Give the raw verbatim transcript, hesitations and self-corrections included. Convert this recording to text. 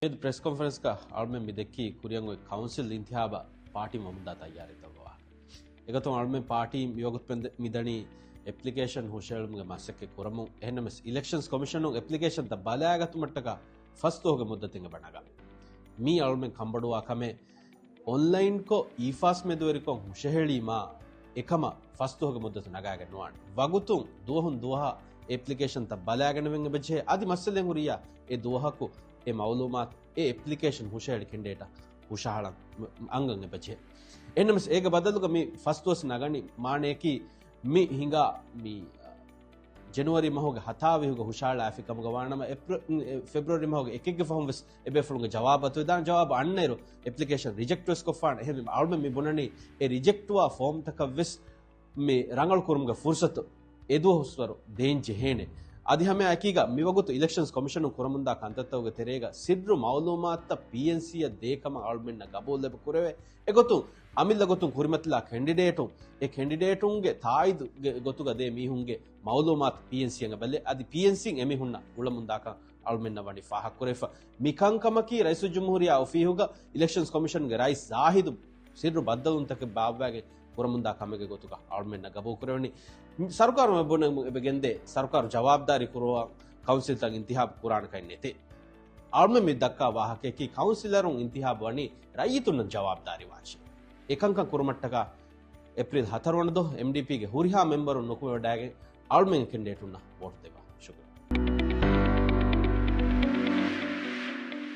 މިއަދު ޕްރެސް ކޮންފަރެންސްގަ އަޅުމެން މި ދެއްކީ ކުރިއަށް އޮތް ކައުންސިލް އިންތިހާބަށް ޕާޓީން ވަމުންދާ ތައްޔާރީތަކުގެ ވާހަކަ. އެގޮތުން އަޅުމެން ޕާޓީން މިވަގުތު މިދަނީ އެޕްލިކޭޝަން ހުށަހެޅުމުގެ މަސައްކަތް ކުރަމުން. އެހެންނަމަވެސް އިލެކްޝަންސް ކޮމިޝަނުން އެޕްލިކޭޝަންތައް ބަލާގަތުމަށްޓަކާ ފަސްދުވަހުގެ މުއްދަތެއް އެބަ ނަގާ. މީ އަޅުމެން ކަންބޮޑުވާ ކަމެއް. އޮންލައިންކޮށް އީފާސް މެދުވެރިކޮށް ހުށަހެޅީމާ އެކަމަށް ފަސްދުވަހުގެ މުއްދަތު ނަގާގެން ނުވާނެ. ވަގުތުން ދުވަހުން ދުވަހަށް އެޕްލިކޭޝަންތައް ބަލާގަނެވެން އެބަޖެހޭ. އަދި މައްސަލައެއް ހުރިއްޔާ އެ ދުވަހަކު އެ މައުލޫމާތު އެ އެޕްލިކޭޝަން ހުށަހެޅި ކެންޑިޑޭޓަށް ހުށަހަޅަން އަންގަން އެބަޖެހޭ. އެހެންނަމަވެސް އޭގެ ބަދަލުގަ މި ފަސްދުވަސް ނަގަނީ މާނަޔަކީ މި ހިނގާ މި ޖެނުއަރީ މަހުގެ ހަތާވީހުގަ ހުށަހަޅާފި ކަމުގަ ވާނަމަ، އެޕްރި-، ފެބްރުއަރީ މަހުގެ އެކެއްގެ ފަހުން ވެސް އެބޭފުޅުންގެ ޖަވާބު އަތުވެދާނެ. ޖަވާބު އަންނައިރު އެޕްލިކޭޝަން ރިޖެކްޓް ވެސް ކޮށްފާނެ. އެހެންވީމަ އަޅުމެން މި ބުނަނީ އެ ރިޖެކްޓްވާ ފޯމްތަކަށް ވެސް މި ރަނގަޅު ކުރުމުގެ ފުރުސަތު އެދުވަހުސްވަރު ދޭން ޖެހޭނެ. އަދި ހަމައެކީގަ މިވަގުތު އިލެކްޝަންސް ކޮމިޝަނުން ކުރަމުންދާ ކަންތައްތަކުގެ ތެރޭގަ ސިއްރު މައުލޫމާތުތައް ޕީއެންސީއަށް ދޭ ކަމަށް އަޅުމެންނަށް ގަބޫލު އެބަ ކުރެވޭ. އެގޮތުން އަމިއްލަ ގޮތުން ކުރިމަތިލާ ކެންޑިޑޭޓުން، އެ ކެންޑިޑޭޓުންގެ ތާއީދުގެ ގޮތުގަ ދޭ މީހުންގެ މައުލޫމާތު ޕީއެންސީއަށް އެބަލޭ. އަދި ޕީއެންސީން އެމީހުންނަށް އުޅަމުންދާކަން އަޅުމެންނަށް ވަނީ ފާހަގަކުރެވިފަ. މިކަންކަމަކީ ރައީސުލްޖުމްހޫރިއްޔާ އޮފީހުގަ އިލެކްޝަންސް ކޮމިޝަންގެ ރައީސް ޒާހިދު ސިއްރު ބައްދަލުވުންތަކެއް ބާއްވައިގެން ކުރަމުންދާ ކަމެއްގެ ގޮތުގަ އަޅުމެންނަށް ގަބޫލު ކުރެވެނީ. ސަރުކާރު މެމްބަރުން އެބަ ގެންދޭ ސަރުކާރު ޖަވާބުދާރީ ކުރުވާ ކައުންސިލްތައް އިންތިހާބު ކުރާނެ ކައެއް ނެތޭ. އަޅުމެން މި ދައްކާ ވާހަކަޔަކީ ކައުންސިލަރުން އިންތިހާބު ވަނީ ރައްޔިތުންނަށް ޖަވާބުދާރީ ވާށޭ. އެކަންކަން ކުރުމަށްޓަކާ އޭޕްރީލް ހަތަރު ވަނަ ދުވަހު އެމްޑީޕީގެ ހުރިހާ މެމްބަރުން ނުކުމެވަޑައިގެން އަޅުމެން ކެންޑިޑޭޓުންނަށް ވޯޓު ދެއްވާ.